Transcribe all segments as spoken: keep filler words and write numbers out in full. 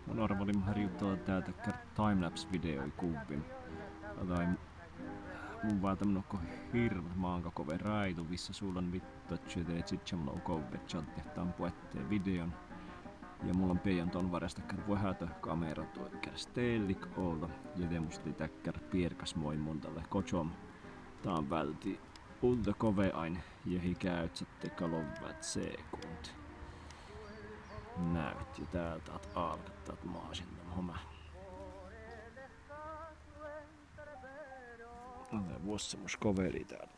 Mun arvelin harjuttaa tää takkar timelapse-videoi kuvvin. Mun väätän nokko hirveän många kove raidu, vissa sulan vittat tšede čiččamlau kove čadde dan puette videon. Ja mul on pejan ton varastakar vuohata kamera tuokkar stellik olla. Ja de musti takkar pierkas moi mun dalle kotšom. Taan väldi ulda kove ain ja hi käydsätte kalovvat sekund. Näyt ja täältä alkat dat maasin homma. Vuossa mus koveli täällä.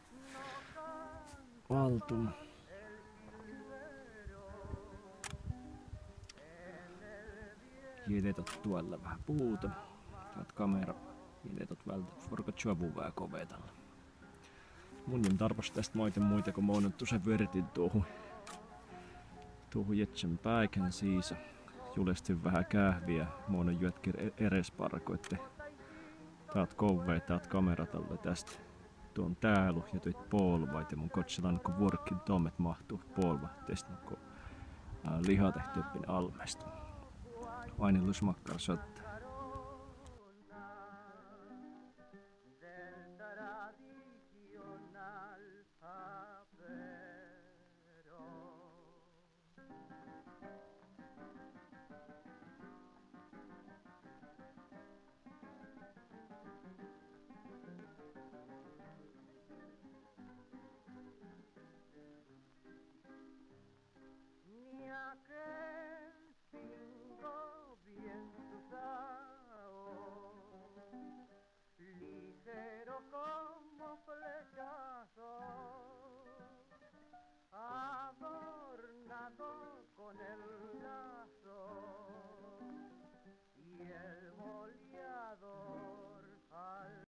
Valtum. Hiedetot tuolla vähä puuta. Täältä kamera. Hiedetot vältä. Forka tšuovuvää kovetalla. Mun en tarvas tästä moiten muita, kun mun tuossa vertin tuohon. Tuohon jetsen päikän siisa. Julestin vähä kähviä. Mun juotkir e-, eresparkoitte. Taat kovvai, taat kameratalle tästä. Tuon täälu ja tuit polvait ja mun kotselan, kun vuorkki domet mahtuu polva. Tästä nokko lihatehtyyppin almesta. Aina lusmakkar satte.